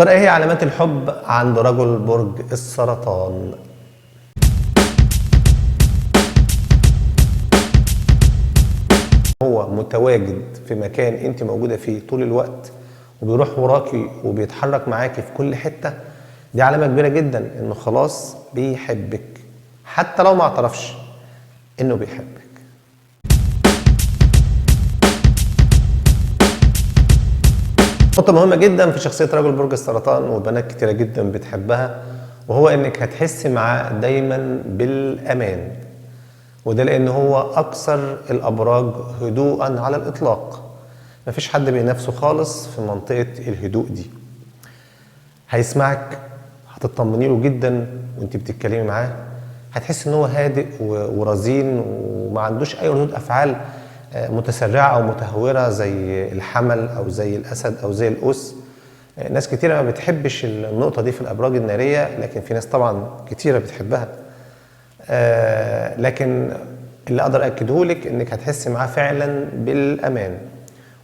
ترى ايه هي علامات الحب عند رجل برج السرطان؟ هو متواجد في مكان انت موجودة فيه طول الوقت، وبيروح وراكي وبيتحرك معاكي في كل حتة، دي علامة كبيرة جدا انه خلاص بيحبك، حتى لو ما اعترفش انه بيحبك. نقطة مهمة جدا في شخصية رجل برج السرطان وبنات كتيرة جدا بتحبها، وهو انك هتحسي معاه دايما بالامان، وده لان هو اكثر الابراج هدوءا على الاطلاق، مفيش حد بينافسه خالص في منطقة الهدوء دي. هيسمعك، هتطمني له جدا وانت بتتكلمي معاه، هتحس ان هو هادئ ورزين وما عندوش اي ردود افعال متسرعة او متهورة زي الحمل او زي الاسد او زي القوس. ناس كتيرة ما بتحبش النقطة دي في الابراج النارية، لكن في ناس طبعا كتيرة بتحبها. لكن اللي اقدر اكده لك انك هتحسي معاه فعلا بالامان،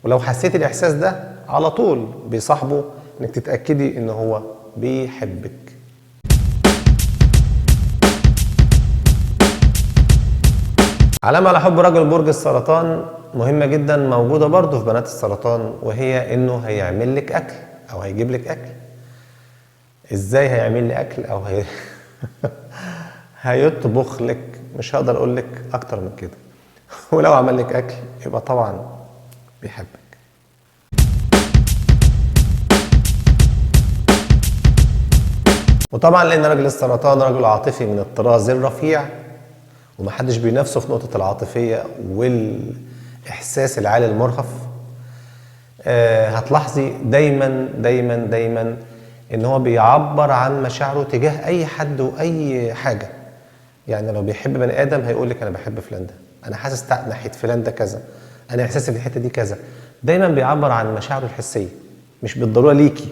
ولو حسيتي الاحساس ده على طول بيصاحبه انك تتاكدي ان هو بيحبك. علامة على حب رجل برج السرطان مهمة جدا، موجودة برضو في بنات السرطان، وهي انه هيعمل لك اكل او هيجيب لك اكل. ازاي هيعمل لي اكل او هيطبخ لك؟ مش هقدر اقول لك اكتر من كده. ولو عمل لك اكل يبقى طبعا بيحبك. وطبعا لان رجل السرطان رجل عاطفي من الطراز الرفيع، ومحدش بينافسه في نقطة العاطفية والإحساس العالي المرهف، هتلاحظي دايما دايما دايما إن هو بيعبر عن مشاعره تجاه أي حد وأي حاجة. يعني لو بيحب بني آدم هيقول لك أنا بحب فلان ده، أنا حاسس ناحية فلان ده كذا، أنا إحساسي في الحتة دي كذا. دايما بيعبر عن مشاعره الحسية، مش بالضرورة ليكي،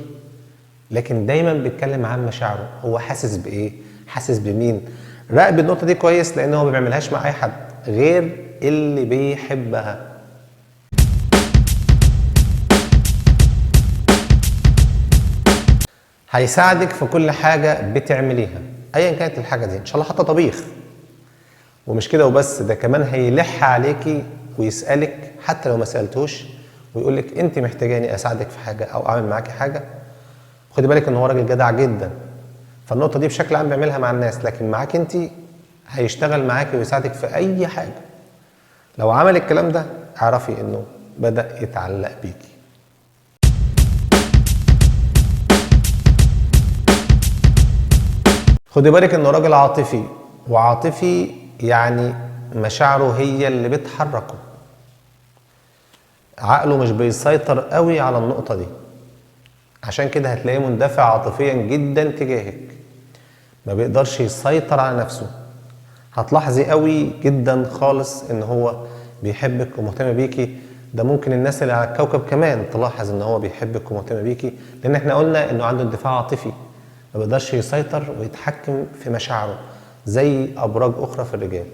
لكن دايما بيتكلم عن مشاعره، هو حاسس بإيه، حاسس بمين. راقب النقطة دي كويس، لأن هو ما بيعملهاش مع أي حد غير اللي بيحبها. هيساعدك في كل حاجة بتعمليها أيا كانت الحاجة دي، إن شاء الله حتى طبيخ. ومش كده وبس، ده كمان هيلح عليكي ويسألك حتى لو ما سألتوش، ويقولك أنت محتاجاني أساعدك في حاجة أو أعمل معاكي حاجة. خدي بالك إن هو راجل جدع جدا، فالنقطة دي بشكل عام بيعملها مع الناس، لكن معاك أنت هيشتغل معاكي ويساعدك في أي حاجة. لو عمل الكلام ده اعرفي إنه بدأ يتعلق بيكي. خدي بالك إنه راجل عاطفي، وعاطفي يعني مشاعره هي اللي بتحركه، عقله مش بيسيطر قوي على النقطة دي، عشان كده هتلاقيه مندفع عاطفيا جدا تجاهك، ما بيقدرش يسيطر على نفسه. هتلاحظي قوي جدا خالص ان هو بيحبك ومهتم بيكي. ده ممكن الناس اللي على الكوكب كمان تلاحظ ان هو بيحبك ومهتم بيكي، لان احنا قلنا انه عنده اندفاع عاطفي، ما بيقدرش يسيطر ويتحكم في مشاعره زي ابراج اخرى في الرجال.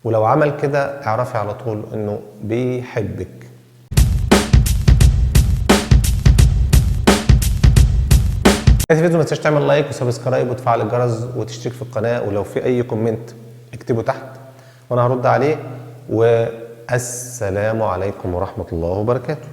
ولو عمل كده اعرفي على طول انه بيحبك. الفيديو ما تنساش تعمل like و subscribe وتفعل الجرس وتشترك في القناة، ولو في اي comment اكتبه تحت وانا هرد عليه. والسلام عليكم ورحمة الله وبركاته.